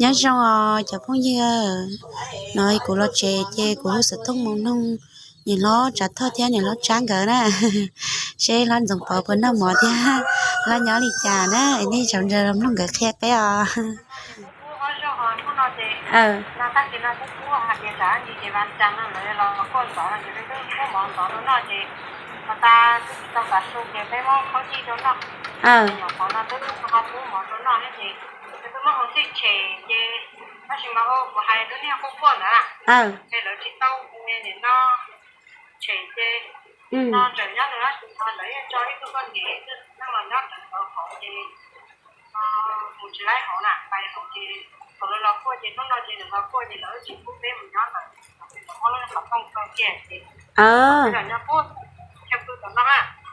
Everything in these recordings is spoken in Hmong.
Nyob zoo os cov phooj ywg, no kuv los tsev ces kuv hu xov tooj mus nug niam hlob Tsav Thoj thiab niam hlob Tsab nkawd na, seb hlob Ntxoov Pov puas noj mov thiab hlob nyob li cas na, nej zaum ntawd los mloog nkawd qhia peb os.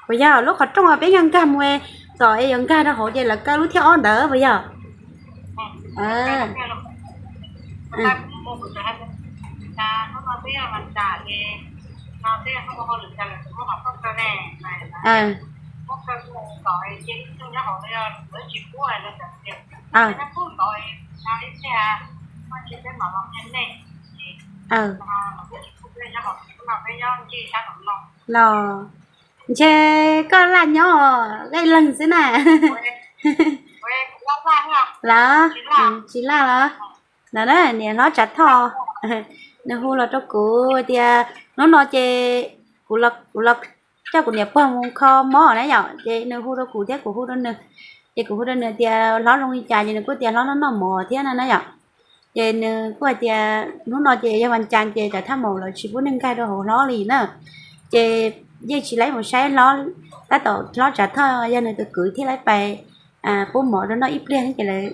Puas yog lub qhov rooj peb nkag nkag mus, tom es yuav nkag rau hauv ces lawv kaw lub thiab ob ntawd puas yog? Los, ntshe koj laj nyob os, lej leeg xwb na. Lawm, tsis laj los. No na, niam hlob Tsav Thoj, nws hu los rau kuv tias hnub no ces kuv los, kuv los coj kuv niam pog mus kho mob na yom, ces nws hu rau kuv thiab kuv hu rau nws. Ces kuv hu rau nws tias hlob zoo li cas, ces nws kuj tias hlob noj noj mov thiab no na yom. Ces nws kuj hais tias hnub no ces yog vas cas ces cov thaj maum lawv tsis pub neeg nkag rau hauv hlob li na. Ces yeej tsis laib mus saib hlob, tab tom hlob Tsav Thoj yog nws tus kwv thiaj laib pais pub mov rau noj ib pliag ces lawv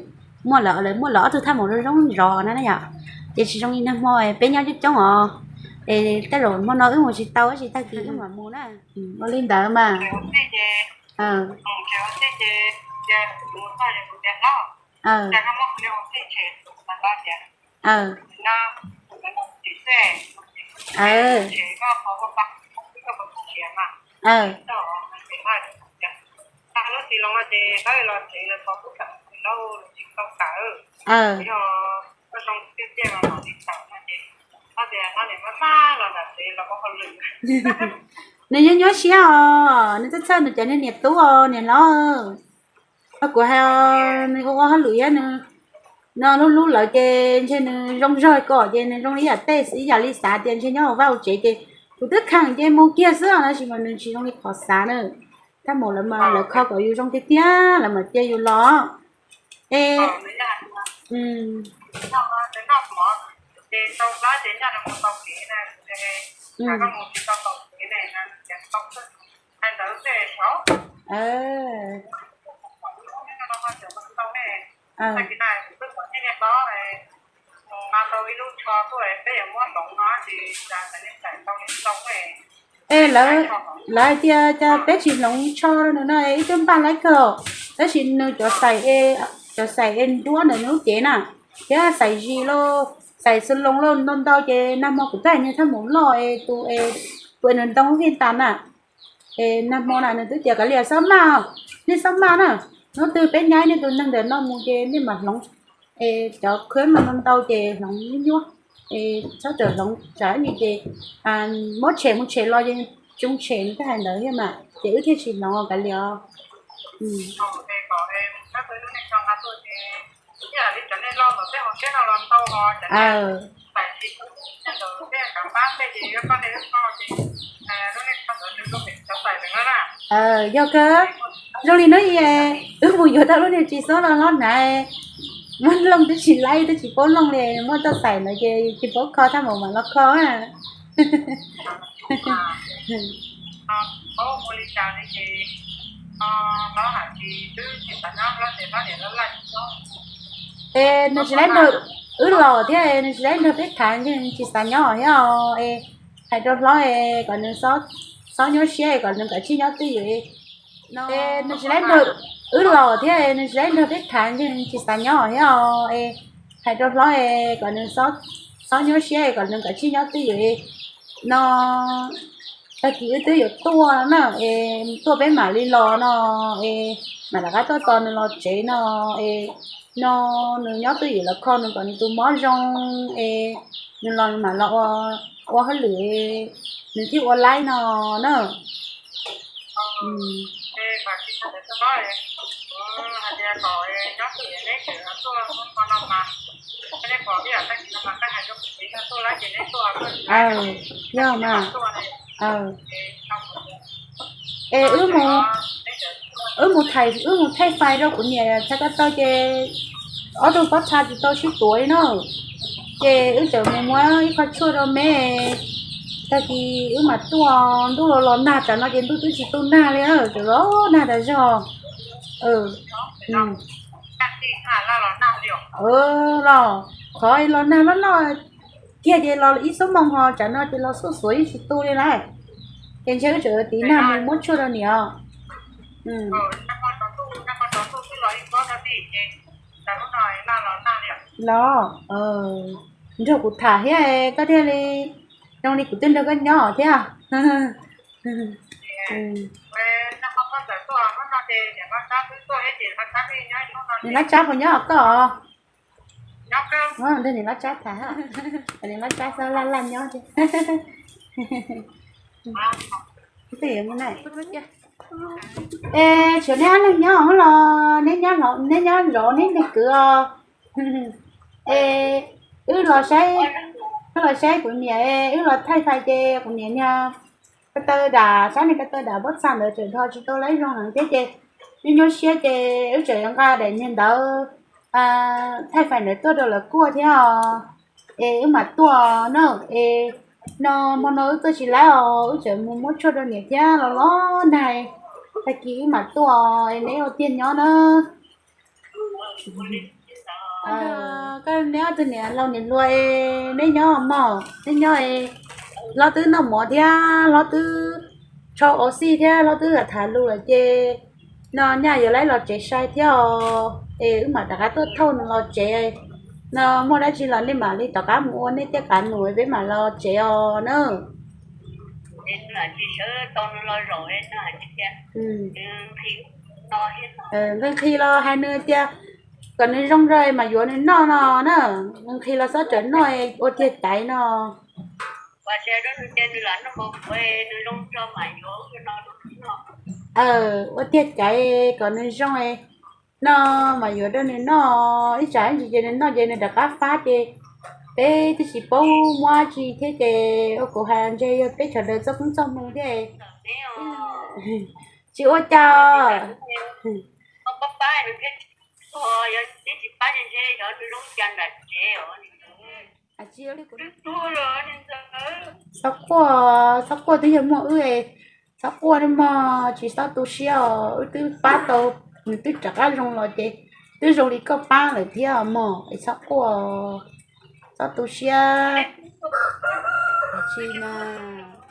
muaj lawv, lawv muaj lawv ob tug thaj maum zoo zoo zov na na yom. Ces tsis zoo li nag hmo peb nyob coob coob os, es tej zaum hmo no wb mus tsis tau, tsis tag kis wb mam mus na. Ua li ntawd mas. Nws nyuaj nyuaj siab os, nws txhawj txhawj nws cov niag niam tub os niam hlob. Kuv hais nws ua ua hauj lwm thiab nws no hlub hlub lawv ces ntshe nws zoo zog kom ces nws zoo li yam tej ib yam li xav tias ntshe nyob hauv vaj hauv tsev ces kuv twb kheem ces mus kiag xwb os, tab sis mas nws tsis zoo li qhov xav na. Thaj maum lawv mas lawv kho kom yus zoo tiag tiag lawv mam cia yus los. Es Es lawv, lawv hais tias cas peb tsis hloov tsho rau nws no, ib tug npaj laib kawg, tab sis nws cov xais, cov xais es nruab ntawm nws lub cev na, thiab xais zis lauj, xais xwb loo lauj ntau ntau ces nag hmo kuv twb hais nws thaj maum loj es tus es, tus es nws ntoo lub hej tas na. Es nag hmo na nws twb tias kav liam xob maj, nej xob maj na, hnub twg peb nyab nej tus neeg ntawm no mus ces nej mam hloov. Es cov khwb no ntau ntau ces hloov nyuaj nyuaj, es txhob txawm hloov tsam ib ntsis ces muab tshem mus tshem los ces tsoo tshem nws twb hais ntawd thiab mas ces wb thiaj tsis hloov kav liam os. Yog kawg, zoo li hnub i wb mus yuav tau lub niag tsis xob los hlob hnav, muab looj twb tsis laib twb tsis paub looj li, muaj txoj xais ntawd ces tsis paub kho thaj maum mam los kho. Es nws tsis laib nrog wb los thiab nws tsis laib nrog peb tham ntshe nws tsis xav nyob thiab os. Es hais rau hlob es kom nws xob nyuaj siab kom nws kav tsij nyob twj ywm. Es nws tsis laib nrog wb los thiab nws tsis laib nrog peb tham ntshe nws tsis xav nyob thiab os. Es hais rau hlob es kom nws xob nyuaj siab kom nws kav tsij nyob twj ywm no. Tag kis wb twb yuav tuaj na, es tuaj peb mam li los no, es mam rov qab tuaj tos nws los tsev no, es no nws nyob twj ywm los kho nws kom nws tus mob zoo es nws los mam los ua hauj lwm, nws thiaj ua laib no na. Yog mas. Es wb mus, wb mus thaij fais rau kuv niam txhais ko taw ces ob tug pob txha tsis tau sib tuav li na. Ces wb txawm mus muab ib qho tshuaj rau me, tag kis wb mam tuaj. Ntuj los los nag, tsam no ces ntuj twb tsis tu nag li, tseem los nag tas zog. Los qhov los nag loj loj kiag ces los ib xuab moos ho tsam no ces los xuj xuav yeej tsis tu li lawm. Ces ntshe wb tseem tiv nag mus muab tshuaj rau niam os. Los nrog kuv tham thiab koj thiaj li zoo li kuv twb nrog koj nyob thiab. Niam Laj Tsab puas nyob koj? Nrog niam Laj Tsab tham, niam Laj Tsab xav laj laj nyob thiab. Es tshuav neb ob leeg nyob los neb nyob, neb nyob zov neb leej kwv os. Es wb los saib, wb los saib kuv niam, wb los thaij fais ces kuv niam niag ko taw dam, sab niag ko taw dam pob txha ntawd tseem dhos tsis tau laib zoo heev thiab ces wb nyuaj siab ces wb tseem yuav nqa daim niag ntawd thaij fais ntawd tuaj rau lawv kuaj thiab os. Es wb mam tuaj na. Es no hmo no wb tuaj tsis laib os, wb tseem mus muab tshuaj rau niam thiab los los nag. Tag kis wb mam tuaj, es neb ua tiag nyob na. Koj neb ob tug niam laus niam hluas es neb nyob mog, neb nyob es hlob twb noj mov thiab hlob twb tshau auv xij thiab hlob twb tham lus lawm ces no nyaj yuav laib los tsev sai thiab os. Es wb mam rov qab tuaj thauj nws los tsev. No muaj dab tsi los nej mam li rov qab mus ua nej tej qab nus, peb mam los tsev os na. Nqi los hais nws tias kom nws zoo zog mas yuav nws noj no na. Nqi los xob rawm noj ua tiag caiv no. Ua tiag caiv kom nws zoo no mas yuav rau nws noj. Ib tsam ib ntsis ces nws noj ces nws rov qab fab ces peb twb tsis paub muab tsi thiab ces ua kuv hais ntshe yog peb sawv daws txoj koob txoj hmoo thiab. Tsis ua cas. Txhob quaj, txhob quaj, twb yog muaj wb, txhob quaj li mog, tsis txhob tu siab os. Wb twb pab tau, nws twb rov qab zoo los ces twb zoo li koj pab lawm thiab mog. Es txhob quaj, txhob tu siab. Tsis mas